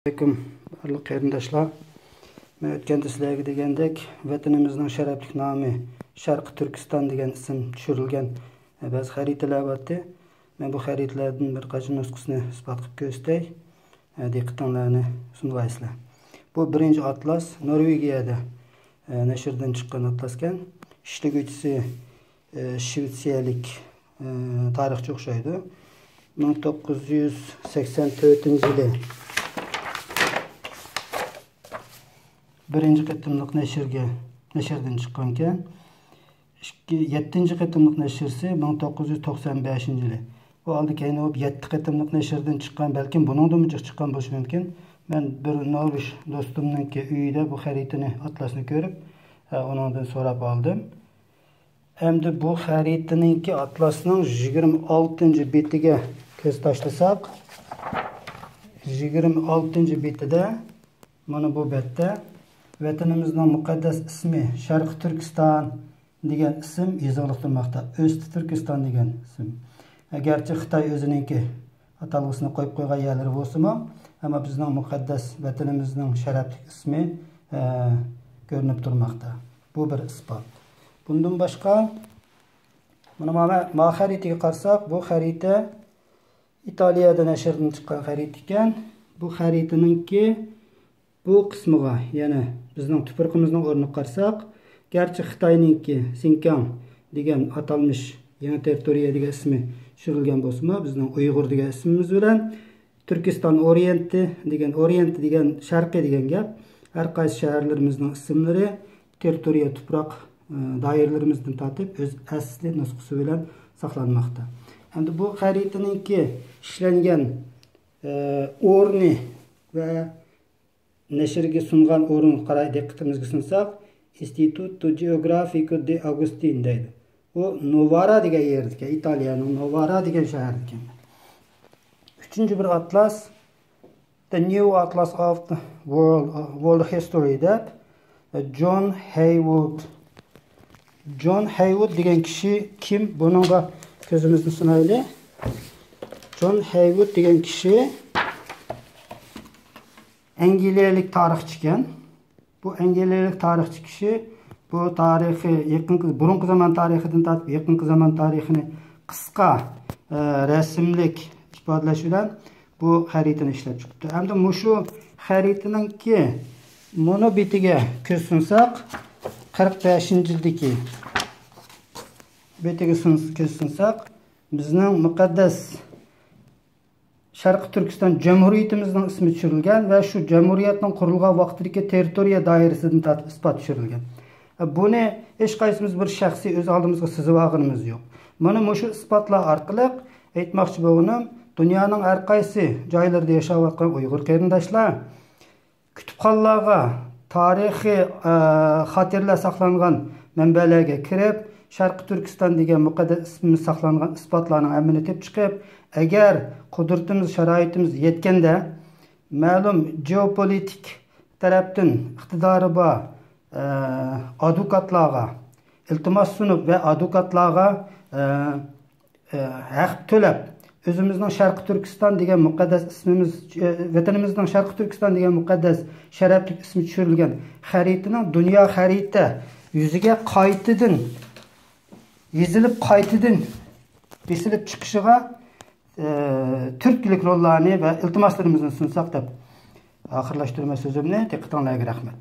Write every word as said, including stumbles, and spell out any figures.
ئەسسالامۇئەلەيكۇم، بارلىق قېرىنداشلار. مەن ئۆتكەندە سىلەرگە دېگەندەك، ۋەتىنىمىزنىڭ شەرەپلىك نامى شەرقىي تۈركىستان دېگەن ئىسىم چۈشۈرۈلگەن، ئە، بەزى خەرىتىلەر بارتى. مەن بۇ خەرىتىلەردىن بىر قانچە نۇسخىسىنى ئىسپات قىلىپ كۆرسىتەي. ئە، دىققىتىڭلارنى سۇنغايسىلەر. بۇ بىرىنچى ئاتلاس، نورۋېگىيەدە، ئە، نەشردىن چىققان ئاتلاسكەن. ئىشلىگۈچىسى، ئە، شىۋېتسىيەلىك، ئە، تارىخچى ئوخشايدۇ. مىڭ توققۇز يۈز سەكسەن تۆتىنچى يىلى بىرىنچى قېتىملىق نەشرگە، نەشردىن چىققانكەن. ئىككى، يەتتىنچى قېتىملىق نەشرسى مىڭ توققۇز يۈز توقسان بەشىنچى يىلى. بۇ ئالدى كەينى بولۇپ يەتتە قېتىملىق نەشردىن چىققان، بەلكىم بۇنىڭدىنمۇ جىق چىققان بولۇشى مۇمكىن. مەن بىر نورۋېگ دوستۇمنىڭكى ئۆيىدە بۇ خەرىتىنى، ئاتلاسنى كۆرۈپ، ئە، ئۇنىڭدىن سوراپ ئالدىم. ئەمدى بۇ خەرىتىنىڭكى، ئاتلاسنىڭ يىگىرمە ئالتىنچى بېتىگە كۆز تاشلىساق، يىگىرمە ئالتىنچى بېتىدە، مانا بۇ بەتتە ۋەتىنىمىزنىڭ مۇقەددەس ئىسمى شەرقىي تۈركىستان دېگەن ئىسىم يېزىقلىق تۇرماقتا. ئۆستى تۈركىستان دېگەن ئىسىم. ئەگەرچە خىتاي ئۆزىنىڭكى ئاتالغۇسىنى قويۇپ قويغان يەرلىرى بولسىمۇ، ئەمما بىزنىڭ مۇقەددەس ۋەتىنىمىزنىڭ شەرەپلىك ئىسمى، ئە، كۆرۈنۈپ تۇرماقتا. بۇ بىر ئىسپات. بۇندىن باشقا، مانا ما، ما خەرىتىگە قارىساق، بۇ خەرىتە ئىتالىيەدە نەشردىن چىققان خەرىتە ئىكەن. بۇ خەرىتىنىڭكى بۇ قىسمىغا، يەنى بىزنىڭ تۇپرىقىمىزنىڭ ئورنىغا قارىساق، گەرچە خىتاينىڭكى سىنكاڭ دېگەن ئاتالمىش، يېڭى تېررىتورىيە دېگەن ئىسمى چۈشۈرۈلگەن بولسىمۇ، بىزنىڭ ئۇيغۇر دېگەن ئىسمىمىز بىلەن تۈركىستان ئورىيېنتى دېگەن، ئورىيېنتى دېگەن شەرقىي دېگەن گەپ. ھەر قايسى شەھەرلىرىمىزنىڭ ئىسىملىرى تېررىتورىيە، تۇپراق، ئى، دائىرىلىرىمىزدىن تارتىپ ئۆز ئەسلى نۇسخىسى بىلەن ساقلانماقتا. ئەمدى بۇ خەرىتىنىڭكى ئىشلەنگەن، ئى، ئورنى ۋە نەشرگە سۇنغان ئورۇنغا قاراي دىققىتىمىزگە سۇنساق، ئىنستىتۇتو جېئوگرافىكو دې ئاگۇستىن دەيدۇ. بۇ نوۋارا دېگەن يەردىكەن، ئىتالىيەنىڭ نوۋارا دېگەن شەھىرىدىكەن. ئۈچىنچى بىر ئاتلاس، The New Atlas of the World، World History دەپ، جون ھەيۋۇد. جون ھەيۋۇد دېگەن كىشى كىم؟ بۇنىڭغا كۆزىمىزنى سۇنايلى. جون ھەيۋۇد دېگەن كىشى ئەنگلىيەلىك تارىخچىكەن. بۇ ئەنگلىيەلىك تارىخچى كىشى بۇ تارىخى يېقىنقى، بۇرۇنقى زامان تارىخىدىن تارتىپ يېقىنقى زامان تارىخىنى قىسقا، ئە، رەسىملىك ئىپادىلەش بىلەن بۇ خەرىتىنى ئىشلەپ چىقىپتۇ. ئەمدى مۇشۇ خەرىتىنىڭكى مۇنۇ بېتىگە كۆز سۇنساق، قىرىق بەشىنچى يىلدىكى بېتىگە سۇن-، كۆز سۇنساق، بىزنىڭ مۇقەددەس شەرقىي تۈركىستان جۇمھۇرىيىتىمىزنىڭ ئىسمى چۈشۈرۈلگەن ۋە شۇ جۇمھۇرىيەتنىڭ قۇرۇلغان ۋاقتىدىكى تېررىتورىيە دائىرىسىدىن تارتىپ ئىسپات چۈشۈرۈلگەن. بۇنى ھېچقايسىمىز بىر شەخسىي ئۆز ئالدىمىزغا سىزىۋالغىنىمىز يوق. مانا مۇشۇ ئىسپاتلار ئارقىلىق ئېيتماقچى بولغىنىم، دۇنيانىڭ ھەر قايسى جايلىرىدا ياشاۋاتقان ئۇيغۇر قېرىنداشلار، كۇتۇپخانىلارغا، تارىخىي، ئە، خاتىرىلەر ساقلانغان مەنبەلەرگە كىرىپ، شەرقىي تۈركىستان دېگەن مۇقەددەس ئىسمىمىز ساقلانغان ئىسپاتلارنىڭ ھەممىنى تېپىپ چىقىپ، ئەگەر قۇدرىتىمىز، شارائىتىمىز يەتكەندە، مەلۇم جېئوپولىتىك تەرەپتىن ئىقتىدارى بار، ئە، ئادۋوكاتلارغا ئىلتىماس سۇنۇپ ۋە ئادۋوكاتلارغا، ئە، ئە، ھەق تۆلەپ، ئۆزىمىزنىڭ شەرقىي تۈركىستان دېگەن مۇقەددەس ئىسمىمىز، ئە، ۋەتىنىمىزنىڭ شەرقىي تۈركىستان دېگەن مۇقەددەس شەرەپلىك ئىسمى چۈشۈرۈلگەن خەرىتىنىڭ دۇنيا خەرىتە يۈزىگە قايتىدىن يېزىلىپ، قايتىدىن بېسىلىپ چىقىشىغا، ئە، تۈرتكىلىك روللارنى ۋە ئىلتىماسلىرىمىزنى سۇنساق دەپ ئاخىرلاشتۇرىمەن سۆزۈمنى. دىققىتىڭلارغا رەھمەت.